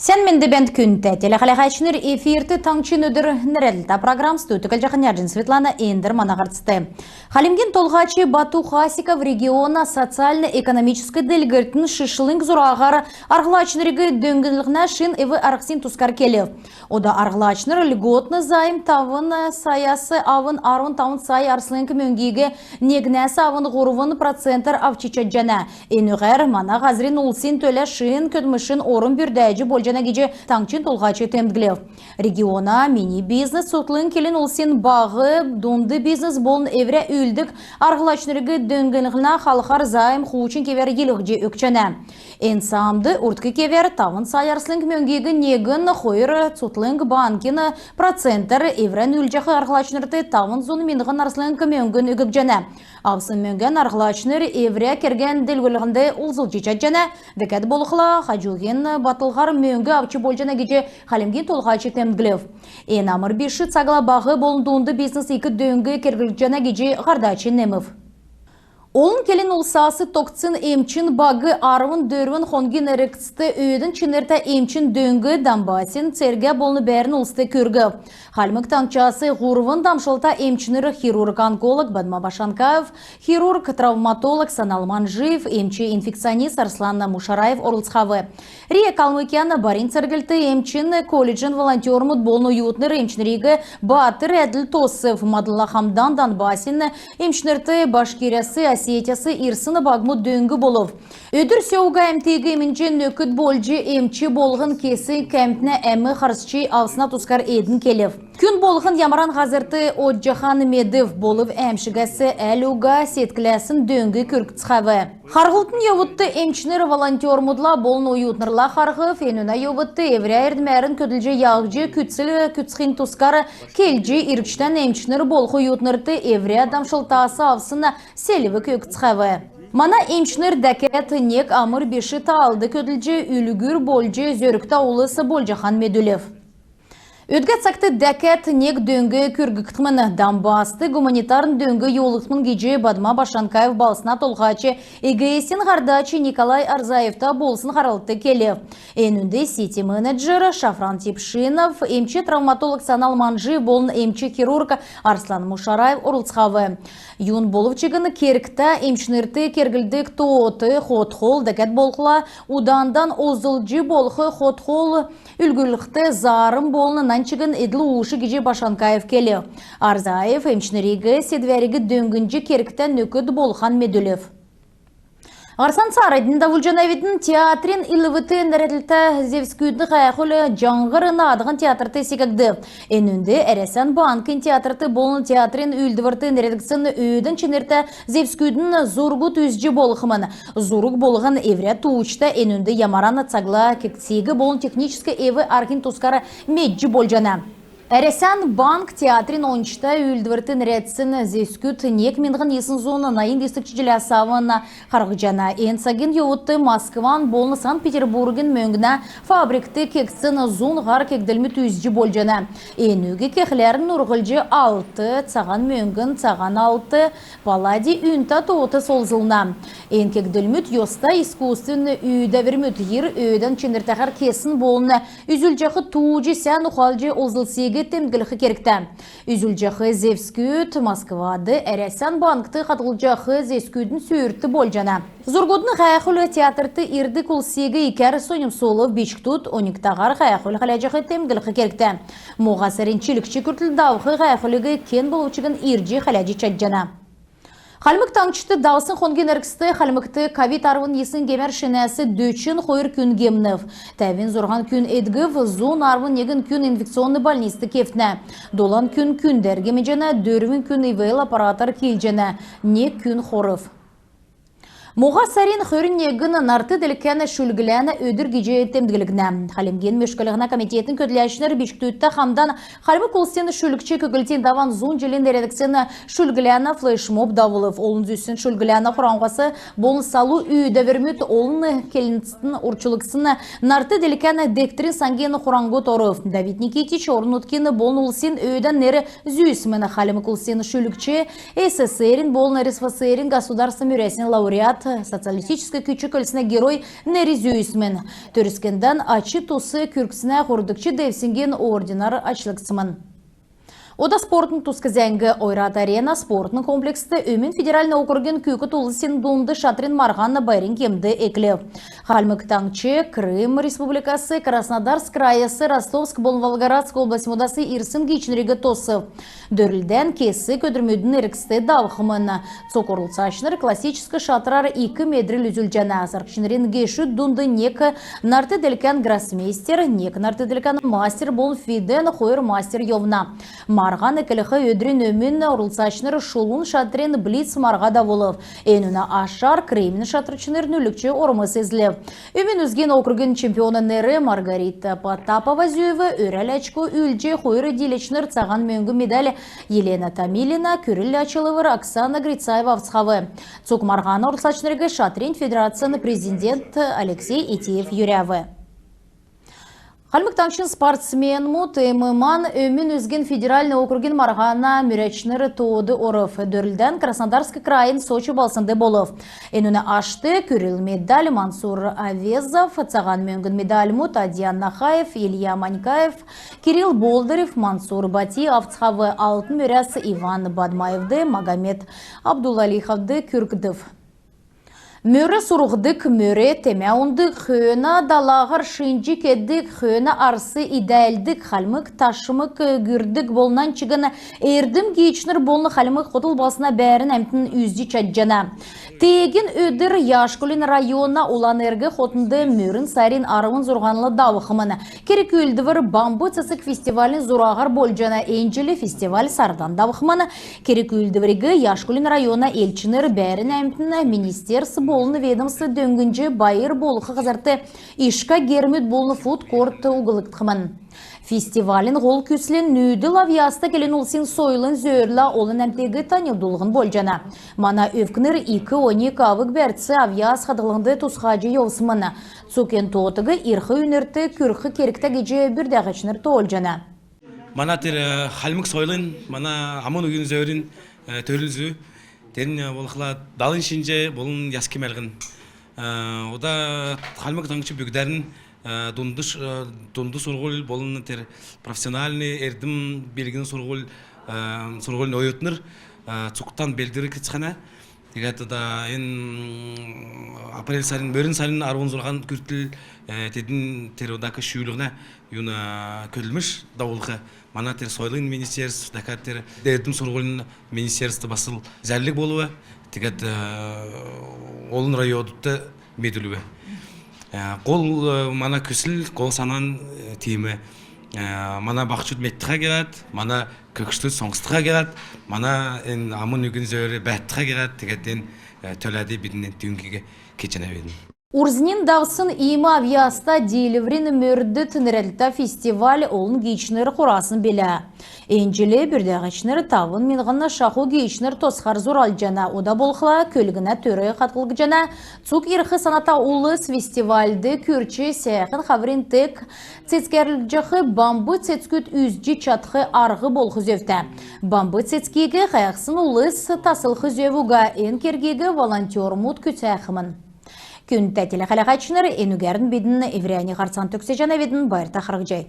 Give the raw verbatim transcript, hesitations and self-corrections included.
Сән менд бәәнт, күндтә телехәләһәчнр! Эфирт «Таңһчин өдр» нерәдлтә программ. Студьд Түклҗәһин Яҗин Светлана. Эндр мана һарцд. Хальмгин Толһач Бату Хасиков региона социальн-экономическ делгрлтин шишлң зураһар арһлачнриг дөңнлһнә шин эв-арһсин тускар келв. Ода арһлачнр льготн займ тавн саяс авн арвн тавн сай арслң мөңгиг негнәс авн һурвн процентәр авч чадҗана. Энүгәр мана һазрин улсин төлә шин көдлмшин орм бүрдәҗ болҗана гиҗ таңһчин Толһач темдглв. Региона «Мини бизнес» цутхлң келн улсин баһ, дунд бизнес болн эврә үүлддг арһлачнриг дөңнлһнә халхар займ хуучн кевәр йилһҗ өгчәнә. Эн саамд урдк кевәр тавн сай арслң мөңгиг негн хойр цутхлң банкин процентәр, эврән үүлдҗәх арһлачнрт тавн зун миңһн арслң мөңгн өггҗәнә. Авсн мөңгән арһлачнр эврә кергән делгрүллһнд олзлҗ чадҗана. Дәкәд болхла, хаҗуһин батлһар мөңг авч болҗана гиҗ Хальмгин Толһач темдглв. Эн амр биш цагла баһ болн дунд бизнес ик дөң керглҗәнә гиҗ һардач немв. Олн келн улсас тогтсн эмчин баг арвн дөрвн хонгин эргцд өөдән чинртә эмчин дөң Донбассин цергә болн бәәрн улст күргв. Хальмг Таңһчас һурвн дамшлта эмчнр: хирург-онколог Бадма Башанкаев, хирург-травматолог Санал Манжиев, эмч-инфекционист Арслан Мушараев орлцхав. РИА «Калмыкиян» барин церглт эмчин колледжин волонтермуд болн оютнр эмчнриг баатр әдл тосв. Маднла хамдан Донбассин эмчнрт Башкирияс, Осетияс ирсн багмуд дөң болв. Өдр сө уга әмтиг эмнҗ, нөкд болҗ эмч болһн кесг әмтнә әм харсҗ авсна тускар эдн келв. Күн болһн ямаран һазрт одҗахан медв, болв әәмшгәс әл уга седкләсн дөң күргцхәв. Харһлтын йовудт эмчнр волонтермудла болн оютнрла харһв. Энүнә йовудт эврә эрдмәрн көдлҗ, яһҗ күцл күцхин тускар келҗ, иргчдән эмчнр болх оютнрт эврә дамшлтас авсн селвг өгцхәв. Мана эмчнр дәкәд нег амр биш таалд көдлҗ, үлгүр болҗ, зөргтә улс болҗахан медүлв. Өдгә цагт дәкәд нег дөң күрггдхмн. Донбасст гуманитарн дөң йовулгдхмн гиҗ Бадма Башанкаев балһсна толһач ЭГС-ин һардач Николай Орзаевта болсн харһлтд келв. Энүнд сити-менеджер Шафран Тепшинов, эмч-травматолог Санал Манжиев болн эмч-хирург Арслан Мушараев орлцхав. Юн болв чигн кергтә эмчнрт керглдг тоот, хот-хол, дәкәд болхла удандан олзлҗ болх хот-хол үлгүрлхд зарм болн нань чигн эдл-уш гиҗ Башанкаев келв. Орзаев эмчнриг седвәриг дөңнҗ, кергтә нөкд болхан медүлв. Һарцан цааранднь давулҗанавидн. Театрин илвт нерәдлтә зевсгүдин һәәхүл «Җаңһр» наадһан театрт секгдв. Энүнд Әрәсән банкин театрт болн театрин үүлдврт нерәдгдсн өөдән чинртә зевсгүдин зургуд үзҗ болхмн. Зург болһн эврә тууҗта, энүнд ямаран цагла кегдсиг болн техническ эв-арһин тускар медҗ болҗана. Әрәсән банк театрин ончта үүлдврт нерәдсн зевсгүд нег миңһн йисн зун найн йисдгч җиләс авн харһҗана. Эн цагин йовудт Москван болн Санкт-Петербургин мөңгнә фабрикт кегдсн зун һар кегдлмүд үзҗ болҗана. Энүг кехләрн нурһлҗ алт, цаһан мөңгн, цаһан алт, палладий үнтә тоот олзлна. Эн кегдлмүд йоста искусственн үүдәврмүд, йир өөдән чинртәһәр кесн болн үзүлҗәх тууҗ сән ухалҗ олзлсиг темдглх кергтә. Үзүлҗәх зевсгүд Москвад Әрәсән банкт хадһлҗах зевсгүдин сүүрт болҗана. Зургудын һәәхүл театрт ирдг улсиг икәр соньмсулв. Бичкдүд оньгтаһар һәәхүл хәләҗәх темдглх кергтә. Моһа сарин чилгч күртл давх һәәхүлиг кен болв чигн ирҗ хәләҗ чадҗана. Хальмг Таңһчд давсн хонгин эргцд Хальмгт ковид арвн йисн гемәр шинәс дөчн хойр күн гемнв. Тәвн зурһан күн эдгв, зун арвн негн күн инфекционн больницд кевтнә. Долан күн күндәр гемнҗәнә, дөрвн күн ИВЛ аппаратар киилҗәнә, нег күн хорв. Моһа сарин хөрн негн нарт-делкән шүлгләнә өдр гиҗ темдглгднә. Хальмгин мөшклһнә комитетин көдләчнр бичкдүдтә хамдан Хальмг улсин шүлгч көглтин даван зун җилин нерәдгдсн шүлгләнә флешмоб давулв. Олн зүсн шүлгләнә хураңһас болн салу үүдәврмүд, олн келндтн урчулгдсн нарт-делкән дегтрин саңгин хураңһуд орв. Давид Никитич орн-нутгин болн улсин өөдән нер зүүсмн. Хальмг улсин шүлгч, СССР-ин болн РСФСР-ин государственн мөрәсин лауреат, Социалистическ Күч-көлснә Герой нерн зүүсмн. Төрскндән ач-тус күргснә хойрдгч девсңгин орденар ачлгдсмн. Ода спортын туск зәңг. «Ойрат Арена» спортын комплекст Өмн федеральн округин күүкд улсин дунд шатрин марһан байрин кемд эклв. Хальмг Таңһч Крым Республикас Краснодарск крайас, Ростовск болн Волгоградск областьмудас ирсн гиичнриг тосв. Дөрлдән кесг өдрмүдин эргцд давхмн. Цуг орлцачнр классическ шатрар ик медрл үзүлҗәнә. Зарһчнрин гешүд дунд нег нарт делкән гроссмейстер, нег нарт делкән мастер болн ФИДЕ-н хойр мастер йовна. Марһан эклх өдрин өмн орлцачнр шулун шатрин блиц марһа давулв. Энүнә ашар Крымин шатрчнр нүүлгч ормс эзлв. Өмн үзгин округин чемпиона нер Маргарита Потапова зүүв. Өрәл ачк үүлдҗ хойр дииләчнр цаһан мөңгн медаль Елена Томилина, күрл ачлвр Оксана Грицаева авцхав. Цуг марһана орлцачнриг шатрин федерацин президент Алексей Этеев йөрәв. Хальмг Таңһчин спортсменмүд ММА-н Өмн үзгин федеральн округин марһана мөрәчнр тоод орв. Дөрлдән Краснодарск крайин Сочи балһснд болв. Энүнә ашт күрл медаль Мансур Авезов, цаһан мөңгн медальмуд Адьян Нахаев, Илья Манькаев, Кирилл Болдырев, Мансур Бати авцхав. Алтн мөрәс Иван Бадмаевд, Магомед Абдулалиховд күргдв. Мөр сурһдг, мөр темә ундг, хөөнә далаһар шинҗ кедг, хөөнә арс идәлдг, хальмг ташмг гүрдг болн нань чигн эрдм гиичнр болн хальмг хотл балһсна бәәрн әмтн үзҗ чадҗана. Теегин өдр Яшкулин района Улан Эрг хотнд мөрн сарин арвн зурһанла давхмн. Керг-үүлдвр Бамб цецг фестивалин зураһар болҗана. Эн җил фестиваль сардан давхмн. Керг-үүлдвриг Яшкулин района элчнр, бәәрн әмтн, министерств болн ведомств дөңнҗ, байр болх һазрт ишкә гермүд болн фуд-корт углгдхмн. Фестивалин һол күсл нүүдл авъяста келн улсин сойлын зөөрлә олн әмтиг таньлдулһн болҗана. Мана өвкнр ик оньг авг-бәрц авъяс хадһллһнд тусхаҗ йовсмн. Цуг эн тоотыг ирх үйнрт күргх кергтә гиҗ бүрдәһәчнр тоолҗана. Мана тер, э, хальмг сойлын, мана амн үгин зөөрин, э, төрүл зү. Тернь, э, болхла далн шинҗ болн яск мәлһн. Э, ода Хальмг Таңһч бүгдәрн, э, дунд, э, дунд сурһуль болн тер профессиональный эрдм билгин сурһуль, э, сурһулин оютнр, э, цугтан белдвр кецхәнә. Тегәд ода эн, м, апрель сарин, мөрн сарин арвн зурһан күртл, э, тедн тер одак шүүлһнә юн, э, көдлмш давулх. Мана тер сойлын министерств, дәкәд тер эрдм сурһулин министерств басл зәрлг болв. Тегәд, э, олн районудт медүлв. Э, һол, э, мана күсл, һол санан, э, тиим. Э, мана баһчуд медтхә гиһәд, мана көгшд соңстха гиһәд, мана эн амн үгин зөөр бәәтхә гиһәд, тегәд эн, э, төләд бидн эн түүгиг кеҗәнәвидн. Урзнь давсн иим авъяста Диилврин мөрдт нерәдлтә фестиваль олн гиичнр хурасн билә. Эн җил бүрдәһәчнр тавн миңһн шаху гиичнр тосхар зуралҗана. Ода болхла көлгнә төр хадһлгдҗана. Цуг ирх саната улс фестивальд күрч, сәәхн хаврин тег цецгәрлҗәх бамб цецгүд үзҗ чадх арһ болх зөвтә. Бамб цецгиг һәәхсн улс таслх зөв уга. Эн кергиг волонтермуд күцәхмн. Күндтә телехәләһәчнр, энүгәрн бидн эврәннь һарцан төгсәҗәнәвидн. Байрта харһҗай.